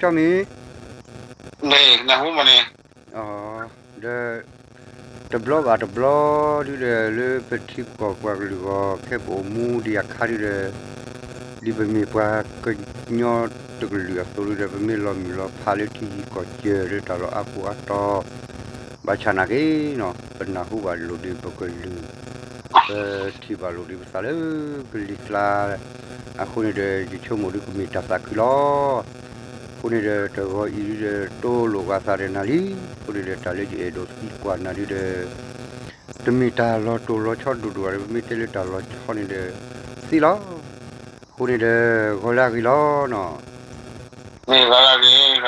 ကၠီမံၤ, ဒီး တဘျီဘၣ်တဘျီဒုဒီး လၢပထံပကီၢ်ပှၤကလုာ်ဂီၢ် ခဲပအိၣ်မူဒံးအခါဒုဒီး ဒ်ပမ့ၢ်ပှၤကညီတကလုာ်အသိးဒုဒီး ပမ့ၢ်လီၤမုၢ်လီၤဖးလၢထံဟံၣ်ကီၢ်စၢၤလၢတၢ်လီၢ်အါပူၤအါတီၤ ဘၣ်ဆၣ်နာ်က့နီၤ ပနၢ်ဟူဘၣ်လိာ်ဒံးပကလုၢ်, ပထံၣ်ဘၣ်လိာ်ဒံးပသးလၢကလံၤကျါ, အဃိန့ၣ်ဒီး ယဆိကမိၣ်ဒုကမ့ၢ်တၢ်သးခုလီၤ. အဃိန့ၣ်ဒီး တဂီၤအံၤဒုဒီး တိလိာ်ပှၤသးဒီးနၤလံ. အဃိန့ၣ်ဒီး တၢ်လၢယအဲၣ်ဒိးသံကွၢ်နၤဒုဒီး တမ့ၢ်တၢ်လီၤတိၢ်လီၤဆီဒိၣ်ဒိၣ်ဘၣ်ဒီး ပမ့ၢ်တဲလၢတၢ်လီၤဆီန့ၣ်ဒီး သံလီၤ. အဃိန့ၣ်ဒီး ဂီၤလၢအဂ့ၤလီၤ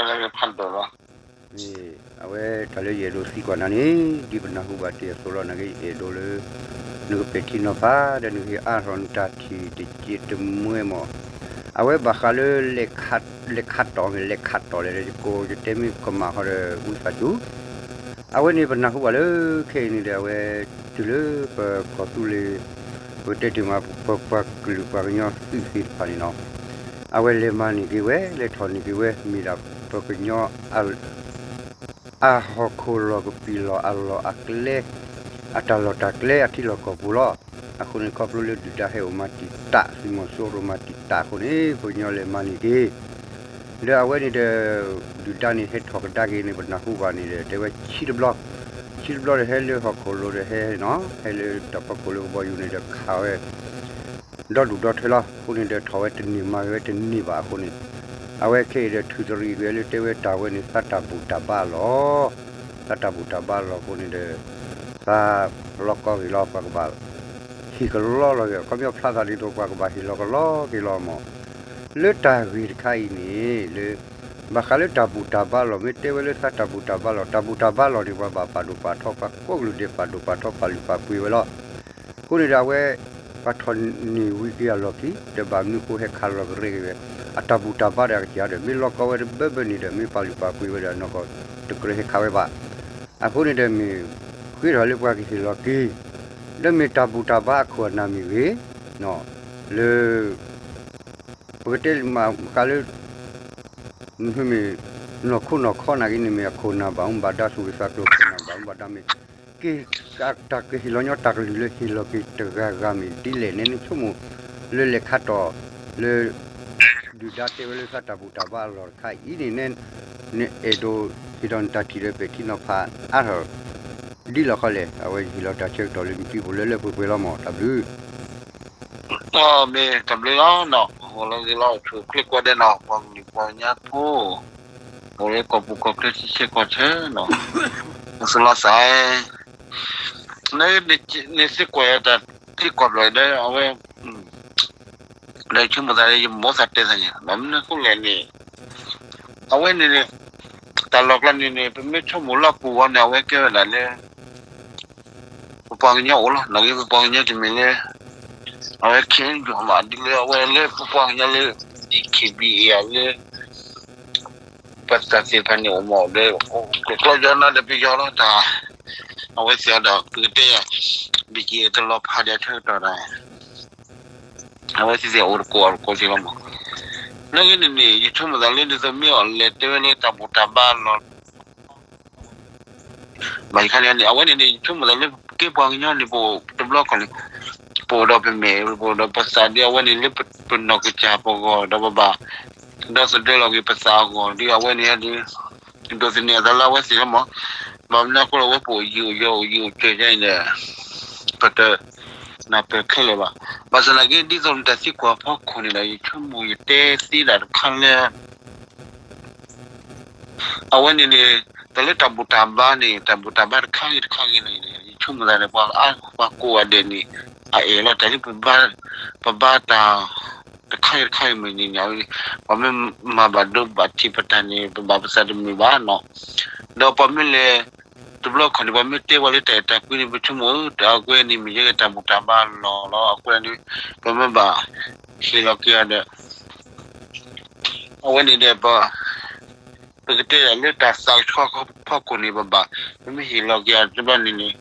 နီၤ. အဝဲတၢ်လၢယအဲၣ်ဒိးသံကွၢ်နၤန့ၣ် ဒ်ပနၢ်ဟူဘၣ်တ့ၢ်အသိးလီၤ. နာ်က့ယအဲၣ်ဒိးလၢ နကပဲာ်ထံနီၤဖး ဒီးနကဟ့ၣ်အါထီၣ်နတၢ်ထံၣ်တစဲးတမှဲမး. အဝဲဘၣ်ဃးလၢ လဲၤခးတီၢ်မ့ၢ်လဲၤခးတီၢ်လဲၣ်ဒီး ယကိးယတဲမ့ၢ်ကမၣ်ဃီဒီး ဝံသးစူၤ အဝဲန့ၣ်ပနၢ်ဟူဘၣ်လၢခဲအံၤန့ၣ်ဒီး အဝဲတုၤလၢပကီၢ်သူလ့ၤ ပကတဲတ့ၢ်မး ပပှၤကလုာ်ပှၤကညီသုးသ့ၣ်တဖၣ်န့ၣ်နီၤ အဝဲလဲၤမၤန့ၢ်က့ၤဝဲ လဲၤထီၣ်န့ၢ်က့ၤဝဲ မ့ၢ်ဒၣ်ပကညီ အဟီၣ်ခိၣ်လီၢ်ကပံာ်လီၢ်အလီၢ်အကျဲ အတၢ်လီၢ်တၢ်ကျဲအထံလီၢ်ကီၢ်ပူၤလီၤ. အဃိန့ၣ် ခီဖျိလၢဒုၣ်ဒါဟဲအိၣ်မၤတံာ်တာ် သုးမီၤစိရိၤမၤတံာ်တာ်အဃိန့ၣ် ပကညီလဲၤမၤန့ၢ်က့ၤ ဒီးအဝဲန့ၣ်ဒီး ဒုၣ်ဒါန့ၣ်ဟဲထီၣ်ကဒါက့ၤန့ၣ် ပနၢ်ဟူဘၣ်န့ၣ်ဒီး တဲဝဲဆံတဘျီ, ဆံတဘျီဒီးဟဲလၢဟီၣ်ခိၣ်လိၤဒီးဟဲနီၤ ဟဲလၢတၢ်ဖီခိၣ်လၢကဘီယူၤန့ၣ်ဒီးခးဝဲ ဒီဒူၣ်ဒီထၢလီၤ. အဃိန့ၣ်ဒီးထီၣ်ဝဲတန့ၢ်မၤဂ့ၤဝဲတန့ၢ်ဘၣ်အဃိန့ၣ် အဝဲခဲအံၤဒီးထုးသရံးကွံာ်လၢတဲဝဲတၢ်ဝဲန့ၣ် သးတၢ်ဘူၣ်တၢ်ဘါအလီၢ်, သးတၢ်ဘူၣ်တၢ်ဘါအလီၢ်အဃိန့ၣ်ဒီး သးလီၤကီဂ့ၤလီၤ ပှၤကဘၣ်ဟ့ၣ်ကလီလီၤဂ့ၤ ခီပညီဖျါသးဒ်သိးပှၤကဘၣ်ဟ့ၣ်လီၤကလီက့ၤလီၤမး. လၢတၢ်ဂ့ၢ်တခါအံၤန့ၣ် လၢ ဘၣ်ဃးလၢတၢ်ဘူၣ်တၢ်ဘါလီၢ် မ့ၢ်တဲဝဲလၢသးတၢ်ဘူၣ်တၢ်ဘါလီၢ် တၢ်ဘူၣ်တၢ်ဘါလီၢ်န့ၣ် ပှၤဘၣ်ပာ်ဒိၣ်ပာ်ထီ ပှၤကိးကလုာ်ဒဲးပာ်ဒိၣ်ပာ်ထီပာ်လုၢ်ပာ်ပှ့ၤဝဲလီၤ. အဃိန့ၣ်ဒီးအဝဲ ပှၤထီၣ်န့ၢ်ဝံၤက့ၤအလီၢ်ခံ ဒီးဘၣ်မနုၤဃိဟဲခးလီၤကရဲက့ၤဝဲ အတၢ်ဘူၣ်တၢ်ဘါဒီးအကစၢ်ဒီး မ့ၢ်လီၤကီဝဲတဘၢဘၢန့ၣ်ဒီး မ့ၢ်ပာ်လုၢ်ပာ်ပှ့ၤဝဲဒီးအနီၢ်ကီၢ်တကြၢးဟဲခးဝဲဘၣ်. အဃိန့ၣ်ဒီးမ့ၢ် ဃ့ထီၣ်လၢပှၤကဟ့ၣ်လီၤက့ၤ ဒီးမ့ၢ်တၢ်ဘူၣ်တၢ်ဘါအခိၣ်အနၢ်မ့ၢ်ဂ့ၤ လၢ ပကတဲမးဃးလၢ မ့မ့ၢ် နီၢ်ခိနီၢ်ခီနာ်က့န့ၣ်မ့ၢ်အခိၣ်နၢ်ဘၣ်မူဘၣ်ဒါ သူၣ်ဂ့ၤသးကျိၤခိၣ်နၢ်ဘၣ်မူဘၣ်ဒါမ့ၢ် က့ၤ တၢ်ကဟ့ၣ်လီၤညီတၢ်ကလုၢ်လၢဟ့ၣ်လီၤက့ၤတဂၤဂၤမ့ၢ်ဒ်လဲၣ်န့ၣ် နဆိကမိၣ် လၢလဲၤခးတီၢ် လၢ ဒုၣ်ဒါတဲဝဲလၢသးတၢ်ဘူၣ်တၢ်ဘါအလီၢ်တခါအံၤန့ၣ် နအဲၣ်ဒိးဟ့ၣ်ဒီးနတၢ်ထံၣ်ဒီးပဲာ်ထံနီၤဖးအါထီၣ် ဒ်လဲၣ်ဃီလဲၣ် အဝဲဟ့ၣ်လီၤတၢ်ဆၢကတီၢ်လၢနသုပူၤလၢလၢပှဲၤပှဲၤလီၤမး တၢ်ဘျုး မ့ၢ်တၢ်ဘျုးလီၤနီၤ ဂီၤလၢဂ့ၤလီၤ ဆိၣ်ချ့ကွၢ်ဒဲးနီၤ ပှၤကလုာ်ပှၤကညီဖိ အိၣ်လၢကီၢ်ပူၤကီၢ်ချၢဆံဆဲကီၢ်ဆၢနီၤ မုၢ်စလီၤသး န နသ့ကွၢ်ယၤတၢ်သ့ကွၢ်ဘျီၣ်ဒီး အဝဲ ဒီးဆိကမိၣ်သးလၢယမိၢ်သးတဲသးန့ၣ် ဘၣ်မနုၤအဃိလဲၣ်န့ၣ် အဝဲန့ၣ်န့ၣ် တၢ်လီၢ်ကျါန့ၣ်န့ၣ် ပမ့ၢ်ဆိကမိၣ်လီၢ်ပူၤဝဲန့ၣ် အဝဲကဲဝဲဒၣ်လၢ ပပှၤကညီအိၣ်လီၤ နာ်က့ပပှၤကညီတမ့ၢ်လၢ အဝဲခဲအံၤဘၣ် ဒ်လၢအဝဲလၢပပှၤကညီလၢ DKBA လၢ ပသးသ့ၣ်တဖၣ်န့ၣ်အိၣ်မးဒီး ကျိၤကျီယီနၤဒီးပယီၤလီၤတၢ် အဝဲသ့ၣ်အဒီး ပကတဲယၤ BGF တလီၤဖးဒီးဆၢကတီၢ်ဒီး အဝဲသ့ၣ်သ့ၣ်အိၣ်တကိးအီၤတကိးသ့ၣ်လီၤမး လၢအဂ့ၢ်န့ၣ်န့ၣ် ယဆိကမိၣ်သးလၢဒ်သိးမ့ၢ်အီၤလဲၤတဲဝဲလၢတၢ်ဘူၣ်တၢ်ဘါလီၢ် ဘၣ်ယခါန့ၣ်န့ၣ် အဝဲန့ၣ်န့ၣ် ယဆိကမိၣ်သးလၢကဲပှၤကညီန့ၣ် ပအိၣ်တဘျီခီၣ်န့ၣ် ပအိၣ်ဒီးပမဲာ် ပအိၣ်ဒီးပသးဒ်အဝဲန့ၣ်လၢပနီၢ်ကစၢ်ပဂီၢ်ဒီးပဘၣ် ဒီသဒၢလီၤက့ၤပသးအဂီၢ်ဒ်အဝဲန့ၣ်ဒ် ဒိးသန့ၤအသးလၢအဝဲသ့ၣ်လီၤမး ဘၣ်မနုၤအဃိလၢအဝဲပအိၣ်ယံာ်အိၣ်ယီၤအိၣ်ယံာ်အိၣ်ကၢၤယါအံၤဒီး ပတနၢ်ပၢၢ်ခဲလၢာ်ဘၣ်. ဘၣ်ဆၣ်သနာ်က့ ဒ်သိးနတၢ်သံကွၢ်ဖီခိၣ်န့ၣ်ဒီး ယဆိကမိၣ်ယတဲသ့ဒၣ်တခါလၢ အဝဲန့ၣ်န့ၣ် တၢ်လၢတၢ်ဘူၣ်တၢ်ဘါန့ၣ် တၢ်ဘူၣ်တၢ်ဘါတခါဂ့ၤတခါဂ့ၤန့ၣ် ယဆိကမိၣ်သးန့ၣ် ပှၤအါပှၤကိးဂၤဒဲးန့ၣ် အအဲၣ်လီၤတၢ်လၢ ပဘါတၢ်တခါဂ့ၤတခါဂ့ၤမ့ၢ်န့ၣ်န့ၣ် ပှၤမ့ၢ်မၤဘၣ်ဒိဘၣ်ထံးပတၢ်န့ၣ် ပဘၣ်ပသးတမုာ်ဘၣ်နီၤ. ဒီးပှၤမ့ၢ်လဲၤ တဘျီခီၣ်န့ၣ် ပှၤမ့ၢ်တဲပှၤလၢတၢ်အဲၣ်တၢ်ကွံန့ၣ် ပဆိကမိၣ် တၢ်အကွဲန့ၣ် မ့ၢ်ယဲက့ၤတၢ်ဘူၣ်တၢ်ဘါလီၢ်လီၤ. အဃိန့ၣ် ပမ့ၢ်ဘၣ်ဟ့ၣ်လီၤက့ၤအီၤဒီး အဝဲန့ၣ်ဒီး ပ ပကတဲယၤလၢတၢ်သးကဆှီဖီခိၣ်န့ၣ် ပဘၣ် ပမ့ၢ်ဟ့ၣ်လီၤက့ၤအီၤတဘျီန့ၣ်န့ၣ်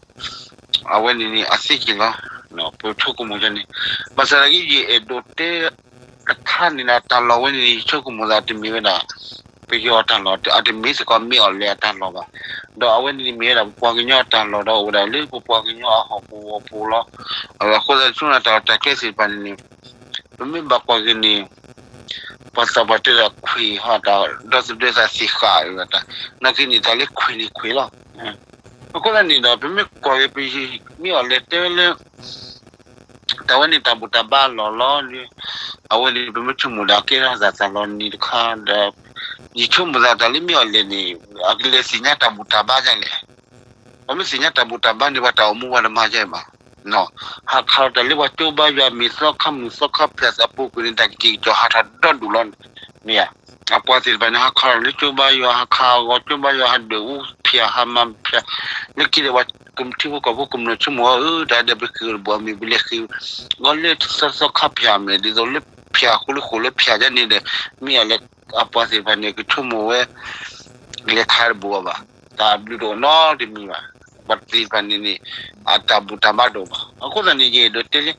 အဝဲန့ၣ်န့ၣ် အသ့က့ၤလီၤ. ပဆိကမိၣ်န့ၣ် ဘၣ်ဆၣ်သနာ်က့ ယအဲၣ်ဒိးတဲ တခါန့ၣ်ဒီး တၢ်လီၢ်ဝဲန့ၣ်န့ၣ် ယဆိကမိၣ်သးတမ့ၢ်ဝဲဒၣ် ပယီၤအတၢ်လီၢ်, အတမ့ၢ်စ့ၢ်ကီးမ့ၢ်အီၤလဲၣ်အတၢ်လီၢ်ဘၣ်. ဒီးအဝဲန့ၣ်မ့ၢ်ဝဲဒၣ်ပပှၤကညီအတၢ်လီၢ်ဒီးအိၣ်ဝဲဒၣ်လၢပပှၤကညီအဟီၣ်ကဝီၤပူၤလီၤ. အဝဲအဃိသတးဆူနတၢ်လီၢ်တၢ်ကျဲသ့ၣ်တဖၣ်န့ၣ်န့ၣ် ပမ့ၢ်ဘၣ်ကွၢ်က့ၤန့ၣ် ပှၤသးပှၢ်တဲဒၣ်ခွံၣ်ဟီၣ်တၢ် ဒီသဒၢသးသ့ၣ်ဃာ်ဝဲတၢ် နာ်က့န့ၣ် တၢ်လၢခွံၣ်န့ၣ်ခွံၣ်လီၤ. အဃိသတးန့ၣ်ဒီး ပမ့ၢ်ကွၢ်က့ၤပမ့ၢ်အီၤလဲၣ်တဲဝဲလၢ တၢ်ဝဲန့ၣ်တၢ်ဘူၣ်တၢ်ဘါအလီၢ်လီၤ. အဝဲန့ၣ်ပမ့ၢ်ဆိကမိၣ်ဒီးကဲထီၣ်သးတၢ်လီၢ်နံၤတခါဒီး ယဆိကမိၣ်သးတၢ်လၢမ့ၢ်အီၤလဲၣ်န့ၣ် အကလဲၤသ့ၣ်ညါတၢ်ဘူၣ်တၢ်ဘါဒ်လဲၣ်. ပမ့ၢ်သ့ၣ်ညါတၢ်ဘူၣ်တၢ်ဘါန့ၣ် ပှၤတၢ်အိၣ်မူပှၤတမၤဒ်အံၤဘၣ်. ဟးခးလီၤတၢ်လၢပှၤကၠိဘါယွၤမ့ၢ်သီခါမုၢ်သီခါဖၠၣ်သးပူၤကွံာ်န့ၣ် တၢ်ကစံၣ်ကစီၣ်ဟးထီၣ်ဒီဒူၣ်လီၤ. မ့ၢ်ဧါ. အပှၤသ့ၣ်တဖၣ်န့ၣ် ဟးခးလီၤလၢကၠိဘါယွၤ ဟးခးအဂီၤကၠိဘါယွၤ ဟးဒုးအူဖၠၣ် ဟးမၤဖၠၣ် လၢခံဒီးပှၤကထံဖိကီၢ်ဖိကမျၢၢ်ဆိကမိၣ်အီၤ အၢ တၢ်ဒဲးဘၣ်က့ၤတဘၣ်မ့ၢ်ပလဲၤဃ့ၢ် ဂီၤလၢသီသီခါဖၠၣ်မ့ၢ် ဒ်သိးလၢဖၠၣ်ဃိလၢဃိလၢဖၠၣ်ဒ်န့ၣ်ဒီး မ့ၢ်အီၤလဲၣ် အပှၤသ့ၣ်တဖၣ်န့ၣ် ကဆိကမိၣ်ဝဲ လဲၤခးတဘူၣ်အီၤဘၣ်. တၢ်ဘျုးတအိၣ်နီတမံၤဘၣ်. ပှၤသ့ၣ်တဖၣ်န့ၣ်န့ၣ် အတၢ်ဘူၣ်တၢ်ဘါတအိၣ်ဘၣ်. အဃိသတးန့ၣ် ယအဲၣ်ဒိးတဲလၢ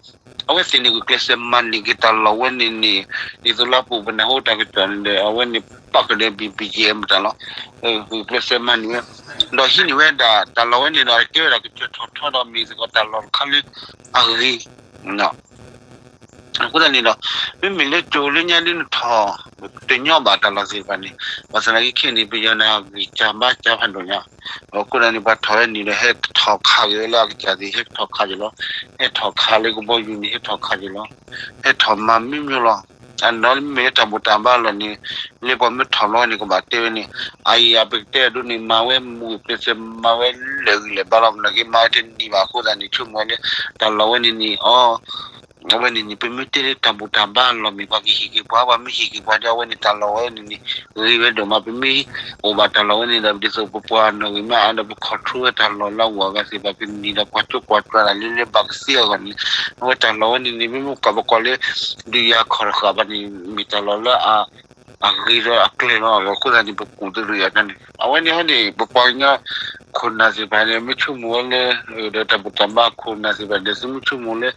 အဝဲသ့ၣ်န့ၣ်ဂုာ်ကျဲးစၢးမၤန့ၢ်က့ၤတၢ်လီၢ်ဝဲန့ၣ်န့ၣ် ဒ်သိးလၢပအိၣ်ပနၢ်ဟူတၢ်ကစီၣ်န့ၣ်ဒီး အဝဲန့ၣ်ပာ်ကဒီး ဘံၣ်ဘံၣ်က့ၤအမတၤလီၤ. ဂုာ်ကျဲးစၢးမၤန့ၢ်ဝဲ ဒီးဟံးန့ၢ်ဝဲဒၣ်တၢ်လီၢ်ဝဲန့ၣ်ဒီး ကဲဝဲဒၣ်ကစၢၢ်ထီၣ်ထီဒီးမ့ၢ်စ့ၢ်ကီးတၢ်လီၢ်တခါလၢအဂ့ၤ အဃိသတးန့ၣ်ဒီး မ့မ့ၢ်လၢကၠိလၢညါဒ်နထီၣ် တညီဘၣ်တၢ်လီၢ်သ့ၣ်တဖၣ်န့ၣ် ဘၣ်ဆၣ်သနာ်က့ခဲအံၤန့ၣ် ပယီၤန့ၣ်ဂံၢ်စၢ်ဘါစၢ်ဖးဒိၣ်ညါ အဃိသတးန့ၣ် ပှၤထီၣ်ဝဲန့ၣ်ဒီး ဟဲထီၣ်ခးက့ၤဝဲလၢအကစၢ်သ့ၣ် ဟဲထီၣ်ခးက့ၤလီၤ. ဟဲထီၣ်ခးလၢကဘီယူၤန့ၣ် ဟဲထီၣ်ခးက့ၤလီၤ. ဟဲထီၣ်မၤမ့ၢ်မ့ၢ်လီၤ. အနီၢ်မ့မ့ၢ်လၢတၢ်ဘူၣ်တၢ်ဘါလီၢ်န့ၣ် လၢပှၤမ့ၢ်ထီၣ်လီၤန့ၣ် ကဘၣ်တဲဝဲန့ၣ် အအံၤအပကတဲအဒိန့ၣ် မၤဝဲမုာ်ပျဲၢ်စဲ မၤဝဲလၢာ်ဂံၢ်လၢာ်ဘါလီၤ မနာ်က့မၤဝဲတနံၤဘၣ်အဃိသတးန့ၣ် ဆိကမိၣ်ဝဲလၢ တၢ်လီၢ်ဝဲန့ၣ်န့ၣ် အီ အဝဲန့ၣ်န့ၣ် ပမ့ၢ်တဲလၢတၢ်ဘူၣ်တၢ်ဘါအလီၢ်မ့ၢ် ပှၤကဟ့ၣ်က့ၤပှၤ ပှၤမ့ၢ်ဟ့ၣ်က့ၤပှၤဒီး အဝဲန့ၣ်တၢ်လီၢ်ဝဲန့ၣ်န့ၣ် ဂ့ၤဝဲဒိၣ်မး ပမ့ၢ်အိၣ်ဘၣ်တၢ်လီၢ်ဝဲန့ၣ်ဒီး ဒ်သိးပပှၤနီၢ်ဂံၢ်မးအါဒီး ပ control ဝဲတၢ်လီၢ်လၢအဂီၢ်အဂၤသ့ၣ်တဖၣ် ပနံၤဒီးပှၤကၠိကွၢ်ကွၢ်တၢ်လၢလၢဘၣ်ကသ့အဂီၢ်န့ၣ် အဝဲတၢ်လီၢ်ဝဲန့ၣ်န့ၣ် ပမ့ၢ်ကွၢ်ပကွၢ်လၢ ဒုးယၤခီၣ်တဃာ်ဘၣ်န့ၣ် မ့ၢ်တၢ်လီၢ်လၢ အဂ့ၤဒီးအကျဲၤလီၤ. အဃိသတးန့ၣ် ပကူၣ်သရံးအတၢ်န့ၣ် အဝဲန့ၣ်ဟီန့ၣ် ပပှၤကညီခိၣ်နၢ်သ့ၣ်တဖၣ်န့ၣ် မ့ၢ်ဆိကမိၣ်ဝဲလၢ ဒီးတၢ်ဘူၣ်တၢ်ဘါခိၣ်နၢ်သ့ၣ်တဖၣ်ဒီး သုမ့ၢ်ဆိကမိၣ်လၢ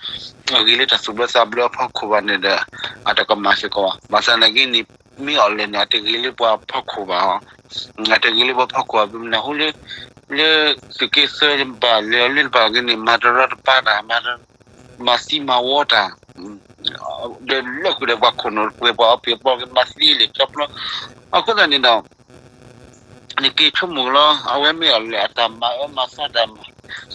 အဂ့ၤလၢတၢ်သူၣ်ဘျီသးဘျီအဖီခိၣ်ဘၣ်န့ၣ်ဒီး အတကမၣ်စ့ၢ်ကီးဘၣ်. ဘၣ်ဆၣ်သနာ်က့န့ၣ် မ့ၢ်အီၤလဲၣ်န့ၣ် အတဂ့ၤလၢပှၤဖီခိၣ်ဘၣ်. အတဂ့ၤလၢပှၤဖီခိၣ်ဘၣ် ပမ့ၢ်နၢ်ဟူလၢ လၢသုးက့သၢဘၣ်လဲၤအီၤလၢတပၤက့ၤန့ၣ် မၤတရီတပါတၢ် မၤသံမၤဝီတၢ် ဒီးလၢဃုာ်ဒီးပှၤခိၣ်နူာ်တကွဲး ပှၤအီပံၤအပီက့ၤ မၤသံလဲၤကၠီပျီ အဃိသတးန့ၣ်ဒီး နက့ၤဆိကမိၣ်လီၤ အဝဲမ့ၢ်အီၤလဲၣ်အတၢ်မၤအၢမၤသီတၢ်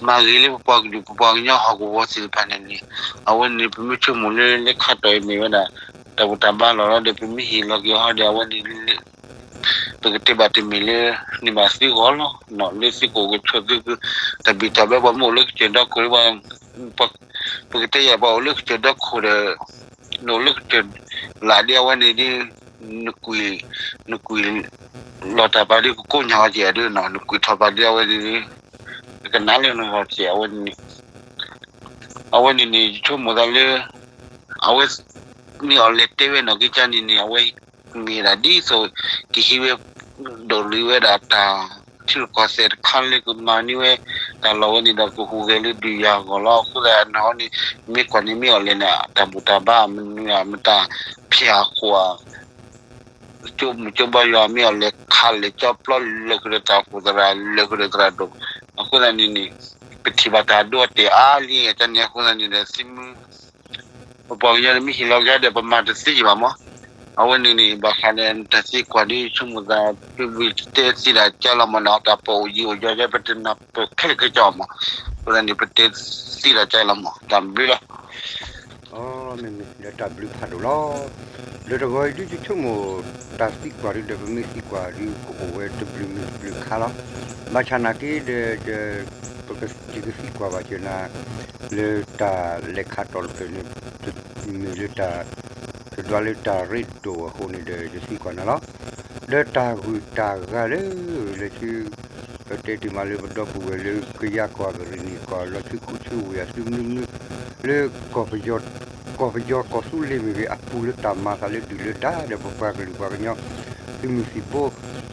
မၤဂ့ၤလၢပပှၤကလုာ် ပပှၤကညီဟီၣ်ကဝီၤသ့ၣ်တဖၣ်န့ၣ်န့ၣ် အဝဲန့ၣ် ပမ့ၢ်ဆိကမိၣ်လၢ လၢခါတီၢ်အံၤမ့ၢ်ဝဲဒၣ် တၢ်ဘူၣ်တၢ်ဘါလီၢ်လီၤဒီး ပမ့ၢ်ဟ့ၣ်လီၤက့ၤဟီဒီး အဝဲန့ၣ် ပကတဲဘၣ်တမ့ၢ်လၢ န့ၢ်ဘၣ်သုဂီၢ်လီၤ. လၢသုကအိၣ်ကဆိးသုက တၢ်ဘံၣ်တၢ်ဘၢ ပှၤမ့ၢ်အိၣ်လၢကစၢၢ်ဒီခိၣ်လၢ ပကတဲယၤပှၤအိၣ်လၢကစၢၢ်ဒီခိၣ်ဒီး နအိၣ်လၢကစၢၢ်လၢ်ဒ်အဝဲန့ၣ်ဒ် နကွံာ် နကွံာ်လီၤတၢ်ပာ်ဒ်ကကိးညါအီၤကဲဒ်နီၤ နကွံာ်ထီၣ်ပာ်ဒ်အဝဲန့ၣ်ဒ် ကနၣ်လၢနဂီၢ်ကဲအဝဲန့ၣ်န့ၣ် အဝဲန့ၣ်န့ၣ် ယဆိကမိၣ်သးလၢ အဝဲ မ့ၢ်အီၤလဲၤတဲဝဲနီၢ်က့ၤကါန့ၣ်န့ၣ် အဝဲ မ့ၢ်ဒၣ်ဒ်သိး ကဟံးဝဲ ဒိးလံဝဲဒၣ်တၢ် ထံရူၢ်ကီၢ်သဲးတခါလၢကမၤန့ၢ်ဝဲ တၢ်လီၢ်ဝဲန့ၣ်ဒီးကဟူးဂဲၤလၢဒုးယၤအဂီၢ်လီၤ. အဃိသတးန့ၣ်န့ၣ် မ့ၢ်ကွၢ်န့ၣ်မ့ၢ်အီၤလဲၣ်န့ၣ် တၢ်ဘူၣ်တၢ်ဘါမနုၤမတၤ ဖၠၣ်ဃိး ကၠိမုၢ်ကၠိဘါယွၤမ့ၢ်အီၤလဲၣ်ခးလဲၣ်ကၠီပျီလဲၣ်ဃုာ်ဒီးတၢ်အိၣ်ဖှိၣ်သရၣ် လဲၣ်ဃုာ်ဒီးသရၣ်ဒိၣ် အဃိသတးန့ၣ်န့ၣ် ပထံၣ်ဘၣ်တၢ်ဒိအတဲာ်အါလံအတၢ်န့ၣ် အဃိသတးန့ၣ်ဒီး သုမုၢ် ပပှၤကညီန့ၣ်မ့ၢ်ဟ့ၣ်လီၤက့ၤဒီး ပမၤတသ့ယံၤဘၣ်မး. အဝဲန့ၣ်န့ၣ် ဘၣ်ဃးဒီးတၢ်သံကွၢ်ဒ် ဆိကမိၣ်သး ပတဲသ့တၢ်ကါလီၤမးနီၤ တၢ်ပီၣ်အိၣ်ယံၤအိၣ်ယီၤ ပတနၢ်ပၢၢ်ခဲလၢာ်ခဲဆ့မး. အဃိသတးန့ၣ် ပတဲသ့တၢ်ကါလီၤမး တၢ်ဘျုးလီၤ. မ့မ့ၢ်လၢတၢ်ဘျုးဖးဒိၣ်လီၤ. ဒီးတဂီၤအံၤဒ်ယဆိကမိၣ် တၢ်သံကွၢ်ဒ်ဒီး ပမ့ၢ်သံကွၢ်ဒ်ကအိၣ်ဝဲတဘျုးမ့ၢ်တဘျုးခါလီၤ. ဘၣ်ဆၣ်နာ်က့ဒီး ယကသံကွၢ်ဘၣ်စၢၤနၤ လၢတၢ်လဲၤခးတီၢ်တဖျၢၣ်န့ၣ် မ့ၢ်လၢတၢ် ကဒွးလၢတၢ်ရ့ဒိၣ်အဃိန့ၣ်ဒီး ယသံကွၢ်နၤလီၤ. ဒီးတၢ်ဂုၤတၢ်ဂၤလၢ လၢဆူ ပတဲတ့ၢ်မးလၢပဒီပုၢ်ဝဲၢ်လၢကယၤကွၢ်ကရံၣ်နံၣ်ကွၢ်လီၤဆူခိၣ်ဆူဝ့ၢ်အသုမနုၤမနုၤ လၢ ကီၢ်ပယီၤကီၢ်သူလ့ၤမ့ၢ်ဂ့ၤ အပူၤလၢတၢ်မၤသးလၢဒုၣ်လၢဒါဒီး ပပှၤကလုာ်ပှၤကညီ သုးမုၢ်သံၣ်ဘိ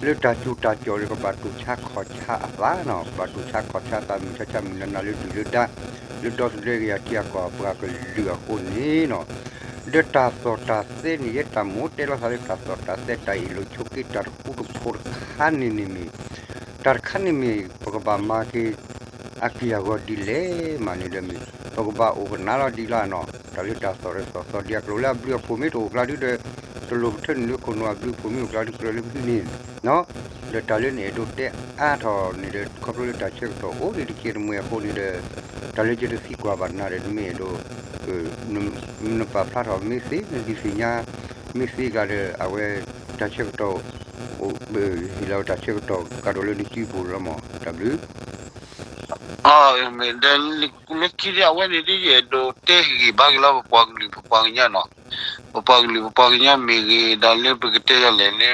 လၢတၢ်စူၤတၢ်ကီၤဒီး ကဘၣ်တိၢ်ဆါခီၣ်ဆါအသးနီၤ ကဘၣ်တိၢ်ဆါခီၣ်ဆါအသး မုၢ်ဆါဆါမုၢ်နၤနၤလၢဒုၣ်လၢဒါ လၢဒီသဒၢက့ၤယၤထံအကီၢ်ပှၤကလုာ်အဃိန့ၣ်နီၤ ဒီးတၢ်သီၣ်တၢ်သဲန့ၣ် ယဲတၢ်မိၣ်တဲလိာ်သးလၢတၢ်သီၣ်တၢ်သဲ တၢ်အ့ၣ်လိာ်ဆိးက့ တၢ်တဃူတဖိးတခါန့ၣ်န့ၣ်မ့ၢ်, တၢ်တခါန့ၣ်မ့ၢ် ပကဘၣ်မၤက့ၤ အက့ၢ်အဂီၤဒ်လဲၣ်မးန့ၣ်ဒီးမ့ၢ် ပကဘၣ်အိၣ်ကနၣ်လီၤဒ်လီၤနီၤ တၢ်လၢတၢ်သီၣ်တၢ်သီၣ်သီၣ်ဒံးအကျိၤလၢအဘျုးအဖှိၣ်မ့ၢ်တအိၣ်ကျါဒုဒီး တလိၣ်ပထၢနုာ်လၢခိၣ်နူာ် အဘျုးအဖှိၣ်မ့ၢ်အိၣ်ကျါဒုကြၢးလၢပဟံးန့ၣ်နီၤ ဒီးတၢ်လၢနအဲၣ်ဒိးတဲအါထီၣ်န့ၣ်ဒီး ခီဖျိလၢတၢ်ဆၢကတီၢ်အိၣ်ဒံးတကဲတမှဲၤအဃိန့ၣ်ဒီး တၢ်လၢယတသံကွၢ်ဘၣ်နၤဒီး နမ့ၢ်အဲၣ်ဒိး နပာ်ဖျါထီၣ်မ့ၢ်သ့ နဒုးသ့ၣ်ညါ မ့ၢ်သ့ဂၤဒီး အဝဲတၢ်ဆၢကတီၢ် ဟ့ၣ်လီၤတၢ်ဆၢကတီၢ်ကဒီးလၢနစုပူၤလီၤမး တၢ်ဘျုး မ့ၢ်ဒီး လၢခံဒ်အဝဲန့ၣ်ဒ်ယအဲၣ်ဒိးတဲဟ့ၣ်ဂံၢ်ဘါက့ၤလီၤ ပပှၤကလုာ်ပပှၤကညီနီၤ, ပပှၤကလုာ်ပပှၤကညီမ့ၢ်ဂ့ၤ ဒီးလၢပကတဲယၤလဲၣ်လၢ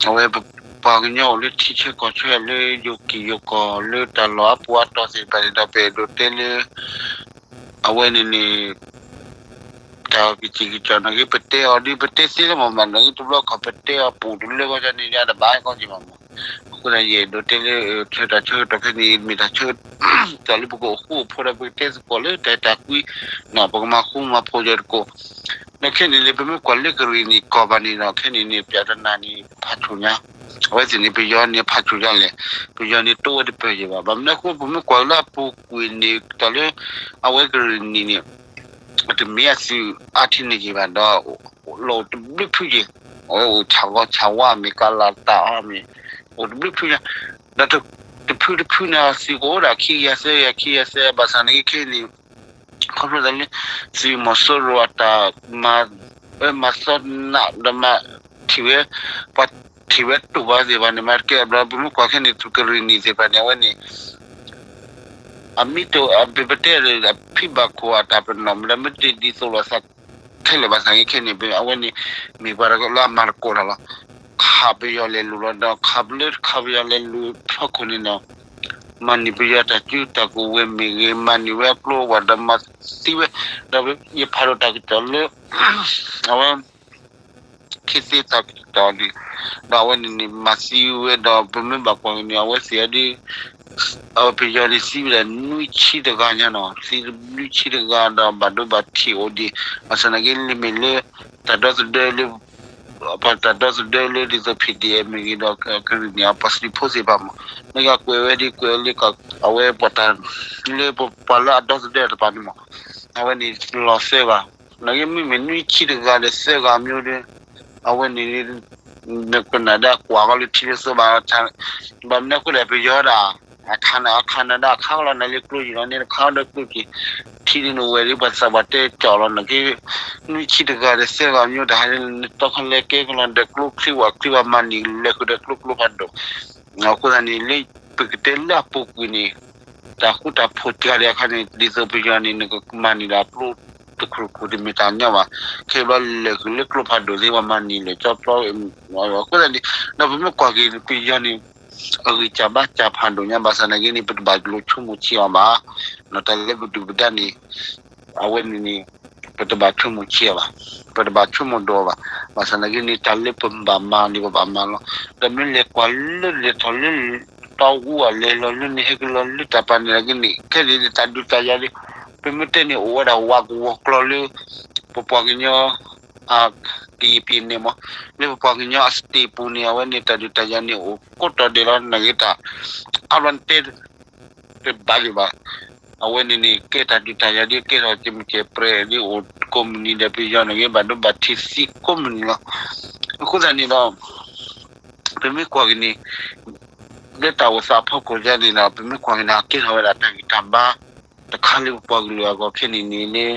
အဝဲပပှၤကညီအိၣ်လၢထံဆၢကီၢ်ဆၢလၢယိၤကံၢ်ယိၤကီၢ်လၢတၢ်လီၢ်အပူၤအတီၢ်သ့ၣ်တဖၣ်န့ၣ်ဒီး ပအဲၣ်ဒိးတဲလၢ အဝဲန့ၣ်န့ၣ် တၢ်ကစံၣ်ကစီၣ်နာ်က့ ပတဲအီၤဒ်ပတဲသ့လၢမးမး နာ်က့တဘျီခီၣ်ပတဲအီၤပူၤတလၢကီၢ်န့ၣ် ယတဘၣ်ကီၢ်က့ၤမးမး, အဃိသတးယအဲၣ်ဒိးတဲလၢ ဆၢတၢ်ဆၢကတီၢ်ခဲန့ၣ် မ့ၢ်တၢ်ဆၢ တၢ်လၢပကအိၣ်ဃူအိၣ်ဖိးဒီး ပကတဲသကိးလၢတၢ်အဲၣ်တၢ်ကွံ ပကမၤဃူမၤဖိးယၤတကိး, ဒီးခဲန့ၣ်န့ၣ် ပမ့ၢ်ကွၢ်လၢကရ့ၣ်နံၣ်ကီၢ်ဘၣ်န့ၣ်ဒီး ခဲန့ၣ်န့ၣ် ပြဿနာန့ၣ် ဖးဆူၣ်ညါ, အဝဲသ့ၣ်န့ၣ် ပယီၤန့ၣ်ဖးဆူၣ်ညါလဲၣ်, ပယီၤန့ၣ်တိဝဲတပၢၢ်ယဲၢ်ဘၣ်, ဘၣ်မနုၤအဃိ ပမ့ၢ်ကွၢ်လၢအပူၤကွံာ်န့ၣ် တၢ်လၢ အဝဲကရ့ၣ်နံၣ်န့ၣ် တမ့ၢ်အသုးအါထံန့ၢ်က့ၤဘၣ်ဒီး လီၤအိၣ်တဘျုးဖုယဲၢ်, အဝဲအိၣ်ဆၣ်ဂီၤဆၣ်ဝါမ့ၢ်ကလၤတၢ်အီၤမ့ၢ် အိၣ်တဘျုးဖုညါ, ဒီးတဖုတဖုန့ၣ် အသုးကအိၣ်ဒၣ်ခံကယၤသၢကယၤခံကယၤသၢ ဘၣ်ဆၣ်နာ်က့ခဲအံၤန့ၣ် ခီဖျိသးလၢ သုးမီၤစိရိၤအတၢ်မၤ မၤစီနးဒီးမၤထံၣ်ဝဲ ပှၤထံၣ်ဝဲတိၢ်ဘၣ်သ့ၣ်တဖၣ်န့ၣ် မ့ၢ်တကဲဘျီ ပမ့ၢ်ကွၢ်ခဲန့ၣ် သုးကရ့ၣ်နံၣ်သ့ၣ်တဖၣ်န့ၣ် အဝဲန့ၣ် အမ့ၢ်တ ပတဲဒီး အဖံဘၣ်ခိၣ်အတၢ်ပနီၣ်မ့ၢ်ဒီး မ့ၢ်တဒ်သိးလိာ်သးခဲလၢာ်ဘၣ်ဆၣ်နာ်က့ခဲန့ၣ် အဝဲန့ၣ် မ့ၢ်ပှၤတဂၤလၢအမၤသကိးတၢ်လီၤ. ခးပယီၤလဲၤလိၤလီၤ ဒီးခးလၢခးပယီၤလဲၤလိၤဖီခိၣ်န့ၣ်ဒီး မၤန့ၢ်ပယီၤတၢ်စုတၢ်ကဝဲၤမ့ၢ်ဂ့ၤ မၤန့ၢ်ဝဲအကျိအဝဲဒီးမၤသံဝဲ, ဒီးယဖးဒိၣ်တၢ်ကစီၣ်လၢ အဝဲ ခ့သ့တၢ်ကစီၣ်န့ၣ် ဒီးအဝဲန့ၣ်န့ၣ် မၤသံဝဲဒီး ပမ့ၢ်ဘၣ်ကွၢ်န့ၣ် အဝဲသ့ၣ်အဒု အဝဲပယီၤန့ၣ်သံဝဲဒၣ်နွံဆံတဂၤညါနီၤ သံနွံဆံတဂၤဒီးဘၣ်ဒိဘၣ်ထံးအိၣ်ဒံး ဘၣ်ဆၣ်နာ်က့လၢမ့ၢ်လၢ တၢ်ဒီသဒၢလၢ ပှၤတၢ်ဒီသဒၢလၢဒ်သိး ဖံးဒံးအဲၣ် မ့ၢ်ဂ့ၤဒီး ကရ့ၣ်နံၣ်အပှၤစံးဖိသ့ၣ်တဖၣ်မး မ့ၢ်ဂ့ၤကွဲးဝဲဒ်ကွဲးလၢ အဝဲပှၤတၢ် လၢပပှၤလၢအဒီသဒၢတဖၣ်န့ၣ်မး အဝဲန့ၣ်လီၤသၢဂၤ နာ်က့မ့မ့ၢ်နွံဆံတဂၤဒီးသၢဂၤမ့ၢ်ဒီး အဝဲန့ၣ် နကနၣ်ဒၣ်ကွၢ်ကီလၢထံလၢသိဘၣ် ဘၣ်မနုၤအဃိလဲၣ် ပယီၤဒၣ် အခါန့ၣ် အခါန့ၣ်ဒၣ်အခါကလီၤ နလၢကျိယံၤလီၤန့ၣ် တခါဒီးကျိက့ၤ ထံဒ်နဝဲဒ်ပှၤသးပှၢ်တဲကၠီၣ်လီၤ နာ်က့ နွံဆံတဂၤဒီးသၢဂၤမ့ၢ်တဟါန့ၣ် နတီခီလဲကဲကလီၤဒီးကျိချံဝၣ်ချံဝၣ်မၤနံၣ်လဲၤဃုာ်ဒီးကျိကျိဖးဒိၣ် အဃိသတးန့ၣ် လၢပကတဲလၢအပူၤကွံာ်န့ၣ် တၢ်ဃူတၢ်ဖိးတဂၤဒီးအခါန့ၣ် ဒ်သိးပယီၤန့ၣ် နကမၤနံၣ်ဒီးအကျိတခူၣ်ခူၣ်တမ့ၢ်တၢ်ညီဘၣ် ခဲဘျီလဲၤဃုာ်လၢကျိဖးဒိၣ်သ့ၣ်ပှၤမၤနံၣ်လဲၤကၠီပျီ အဃိသတးန့ၣ် ဒီးပမ့ၢ်ကွၢ်က့ၤပယီၤန့ၣ် အဂံၢ်စၢ်ဘါစၢ်ဖးဒိၣ်ညါ ဘၣ်ဆၣ်နာ်က့န့ၣ် ပတဘၣ်လိၤဆိကမိၣ်ဆံးအီၤဘၣ် တၢ်လၢပဒုၣ်ပဒါန့ၣ် အဝဲန့ၣ်န့ၣ် ပတဘၣ်ဆိကမိၣ်ဆံးအီၤဘၣ် ပတဘၣ်ဆိကမိၣ်ဒိးအီၤဘၣ် ဘၣ်ဆၣ်နာ်က့န့ၣ် တၢ်လၢပဘၣ်မၤန့ၣ် ပဘၣ်မၤလီၤ ဒီးမ့ၢ်လဲၤကွၢ်လၢလဲၤထီၣ်လၢ တီအူအလဲၤလီၤလၢန့ၣ် ဟဲက့ၤလီၤလၢတၢ်ပာ်န့ၣ်နာ်က့န့ၣ် ခဲန့ၣ်န့ၣ် တၢ်ဒုးတၢ်ယၤန့ၣ် ပမ့ၢ်တဲန့ၣ် အိၣ်ဝဲဒၣ်ဝးကဝီၤကျီလၢ ပပှၤကညီ ကယံာ်ပံၤန့ၣ်မး လၢပပှၤကညီအ state ပူၤန့ၣ် အဝဲန့ၣ် တၢ်ဒုးတၢ်ယၤန့ၣ် အိၣ်ကိးတီၤဒဲးလီၤ နာ်က့တၢ် အါဘျီတဲ တဘၣ်လၢၤဘၣ် အဝဲန့ၣ်န့ၣ် ကဲတၢ်ဒုးတၢ်ယၤဒ်ကဲထီၣ်ကဲမုၢ်ကဲပြဲၤဒ်အိၣ် ကိးမုၢ်နံၤဒီးပယီၤန့ၣ်ဂ့ၤ ဘၣ်ဒိဘၣ်ထံးသံကိးမုၢ်နံၤလီၤ. အဃိသတးန့ၣ်ဒီး ပမ့ၢ်ကွၢ်က့ၤန့ၣ် လၢတၢ်အိၣ်သးအဖီခိၣ်ယါန့ၣ်ဒီး ပမ့ၢ်ကွၢ်က့ၤန့ၣ် ကဲထီၣ်ဝဲဒၣ်တၢ်ဂံၢ်တၢ်ဘါ တခါလၢပပှၤကလုာ်အဂီၢ်ခဲန့ၣ်န့ၣ်လၢ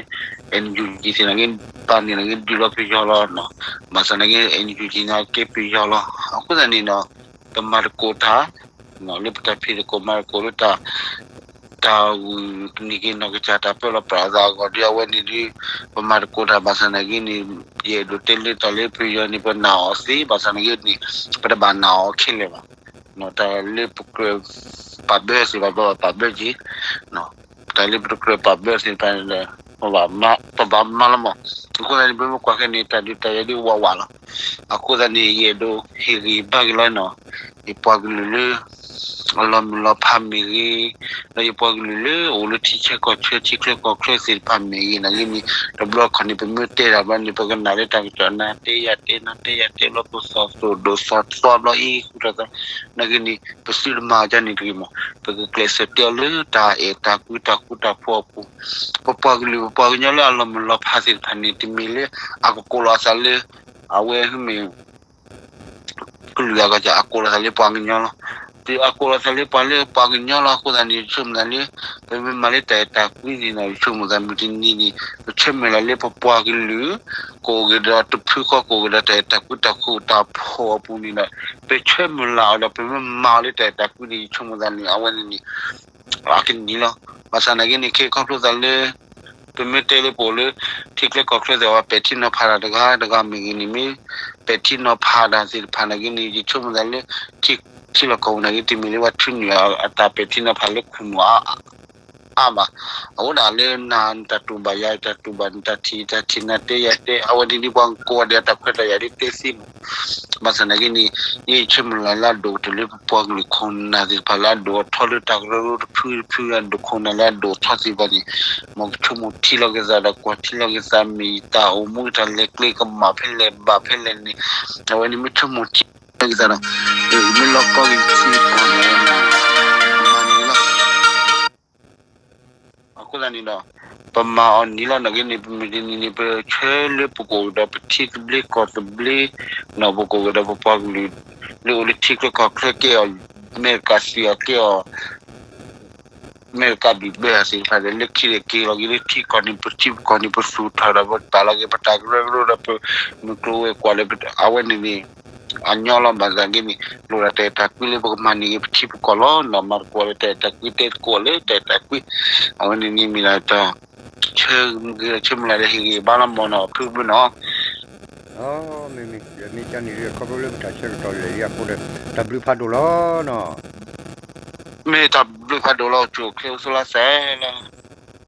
NUG သ့ၣ်န့ၣ်ဂ့ၤ ပာ်န့ၣ်န့ၣ်ဂ့ၤ ဒုးလီၤပယီၤလီၤ. ဘၣ်ဆၣ်န့ၣ်ဂ့ၤ NUG န့ၣ်ကဲပယီၤလီၤ. အဃိသတးန့ၣ်ဒီး ပမၤသကိးတၢ် လၢပတၢ်ဖံးသကိးမၤသကိးလၢတၢ် တၢ်ဂုာ်န့ၢ်က့ၤနီၢ်ကစၢ်တၢ်ပၢလီၤပြးသးအဂီၢ်ဒီး အဝဲန့ၣ်ဒ် ပမၤသကိးတၢ်ဘၣ်ဆၣ်န့ၣ်ဂ့ၤန့ၣ် ယအဲၣ်ဒိးတဲလၢတၢ်လၢပယီၤန့ၣ် ပနာ်အီၤသ့ ဘၣ်ဆၣ်န့ၣ်ဂ့ၤန့ၣ် ပတဘၣ်နာ်အီၤခဲလၢာ်ဘၣ်. တၢ်လၢပကြၢးပာ်ဘၢသ့ၣ်တဖၣ် ပဘၣ်ပာ်ဘၢက့ၤ တၢ်လၢပတကြၢးပာ်ဘၢသ့ၣ်တဖၣ်န့ၣ်ဒီး ပဘၣ်မၤလီၤမး. အဃိသတးန့ၣ် ပမ့ၢ်ကွၢ်ခဲန့ၣ် တၢ်ဒုးတၢ်ယၤဒ်ဝးဝးလီၤ. အဃိသတးန့ၣ် ယအဲၣ်ဒိးဟ့ၣ်ဂံၢ်ဘါက့ၤလီၤနီၤ ယပှၤကလုာ်လၢ အလီၤမုၢ်လီၤဖးမ့ၢ်ဂ့ၤ, ဒီးယပှၤကလုာ်လၢအအိၣ်လၢထံဆၢကီၢ်ဆၢ ထံချၢကီၢ်ချၢသ့ၣ်တဖၣ်မ့ၢ်ဂ့ၤန့ၣ်ဂ့ၤန့ၣ်, တဘျီခီန့ၣ် ပမ့ၢ်တဲတၢ်ဘျီန့ၣ် ပကနၣ်လၢတၢ်ကစီၣ် နၤတဲယၤတဲ နၤတဲယၤတဲဘျီ ပသီၣ်သိၣ်ဒိၣ်သီၣ်သီဘျီအံၤဃုာ်ဒီးသီ, နာ်က့န့ၣ် ပသုတမၤအီၤဒ်န့ၣ်တဂ့ၤမး, ပကကျဲးစၢးတဲအီၤလၢတၢ်အဲၣ်တၢ်ကွံတၢ်ဃူတၢ်ဖိးအပူၤ, ပပှၤကလုာ်ပပှၤကညီလၢအလီၤမုၢ်လီၤဖးသ့ၣ်တဖၣ်န့ၣ် တမ့ၢ်လၢအကကိးလီၤအသးလၢ အဝဲမ့ၢ် ကလုာ်အဂၤ အကိးလီၤသးလၢပှၤကညီလီၤ. အကိးလီၤသးလၢပှၤလၢပှၤကညီလီၤ. အဃိသတးန့ၣ် ယဆိကမိၣ်သးလၢ ပမ့ၢ်မၤလၢတၢ်အဲၣ်တၢ်ကွံန့ၣ်ဒီး ယဆိကမိၣ်သးမုၢ်တနံၤန့ၣ် ပဆၢမုၢ်လၢ်လၢပပှၤကလုာ် ကအိၣ်က့ၤဒီးတဖုဃီ ကအိၣ်က့ၤဒီးတၢ်အဲၣ်တၢ်ကွံတၢ်ဃူတၢ်ဖိးအပူၤန့ၣ်ဒီး ပဆၢမုၢ်လၢ်အီၤဒီး ပမ့ၢ်မၤအီၤလၢတၢ်အဲၣ်တၢ်ကွံန့ၣ် ယဆိကမိၣ်သးန့ၣ် အဝဲန့ၣ်န့ၣ် အကနံၤလီၤ. ဘၣ်ဆၣ်နာ်က့န့ၣ် ခဲခီဖျိသးလၢ ပမ့ၢ်တဲလၢပအိၣ်လၢ ထံချၢကီၢ်ချၢသ့ၣ် အဝဲပဲာ်ထံနီၤဖးတၢ်တဂၤတဂၤမ့ၢ်ဂ့ၤန့ၣ် မ့ၢ်ပဲာ်ထံနီၤဖးတၢ်သ့ၣ်တဖၣ်နာ်က့န့ၣ် ယဆိကမိၣ်သးလၢ ထံ ထံလီၢ်ကီၢ်ပူၤနာ်က့ တမ့ၢ်လၢပှၤထုးနုာ်အတၢ်ပဲာ်ထံနီၤဖးလၢခိၣ်နူာ်အါဘၣ်. အဝဲဒၣ်လၢနၤနတၢ်တူၢ်ဘၣ်ယၤ ယတၢ်တူၢ်ဘၣ်နတၢ်ထံၣ် ယတၢ်ထံၣ်နၤတဲယၤတဲ အဝဲန့ၣ်ဒ်ပှၤကကိးဂၤဒဲးအတၢ်ခွဲးတၢ်ယာ်ဒ်တဲသ့မး. ဘၣ်ဆၣ်နာ်က့န့ၣ် ယဆၢမုၢ်လၢ်လၢအဒိၣ်ကတၢၢ်လၢပပှၤကလုာ်ခိၣ်နၢ်သ့ၣ်တဖၣ်လၢအဒိၣ်အထီလၢတၢ်ကရၢကရိတဖုတဖု အဒိၣ်ခိၣ်နၢ်လၢအဒိၣ်အထီသ့ၣ်တဖၣ်န့ၣ် မ်ကဆိကမိၣ်ထံလီၤက့ၤသးဒီးကွၢ်ထံလီၤက့ၤသး မ့ၢ်ယတၢ်အိၣ်မူတၢ်လဲၤကျဲကမၣ်ဖဲလဲၣ်ဘၣ်ဖဲလဲၣ်န့ၣ် အဝဲန့ၣ်မ့ၢ်ဆိကမိၣ်ထံလီၤက့ၤသးဒီး မ့ၢ်လီၤကီက့ၤထံကီၢ်န့ၣ် မၤန့ၣ်လီၤ. အဃိသတးန့ၣ်ဒီး ပမၤအီၤန့ၣ်လီၤ. နာ်က့န့ၣ် ပမုၢ်တနံၤန့ၣ် ပဆၢလၢပကအိၣ်ဒီးပထံသဘျ့ကီၢ်သဘျ့ ဒီးပကအိၣ်က့ၤဒီးပပှၤကလုာ် လၢအိၣ်လၢထံချၢကီၢ်ချၢကဲအီၤ အမဲရကၤသံအီၤကဲအီၤ အမဲရကၤဘံၣ်ဘၢအီၤသ့ၣ်တဖၣ်ဒီး လၢခံဒီးက့ၤလီၤက့ၤလၢထံကီၢ်န့ၣ် ပထံပကီၢ်န့ၣ် ပသူၣ်ထီၣ်ဒီး ပပာ်လီၤက့ၤပတၢ်ကရၢကရိဒီး ပမုၢ်ကျိၤဝဲၤကွာ်လၢအဝဲန့ၣ်န့ၣ် အညီလီၤ. ဘၣ်ဆၣ်နာ်က့န့ၣ် လိၣ်ဒၣ်တၢ်အဲၣ်တၢ်ကွံလၢပကမၤန့ၢ်က့ၤပထံပကီၢ်လီၤ. နီၢ်မၤသကိးဒီးတၢ်အဲၣ်တၢ်ကွံ တဲသကိးလၢတၢ်အဲၣ်တၢ်ကွံ အဝဲန့ၣ်န့ၣ်မ့ၢ်ဒၣ်တၢ် ဆၢဂ့ၤဆၢမုၢ်လၢ်လၢဟ့ၣ်ဂံၢ်ဘါလီၤမၢ်နီၤ ဖုမုၢ်နီၤ. မ့မ့ၢ် ယန့ၢ်ကန့ၣ် ခီဖျိလၢပတၢ်ဆၢကတီၢ်လၢာ်လံအဃိဒီး တၢ်ဘျုးဖးဒိၣ်လီၤနီၤ. မ့ၢ်တၢ်ဘျုးဖးဒိၣ်လီၤ အိၣ်ဆူၣ်အိၣ်ချ့အိၣ်သူၣ်လီၤစဲလီၤ.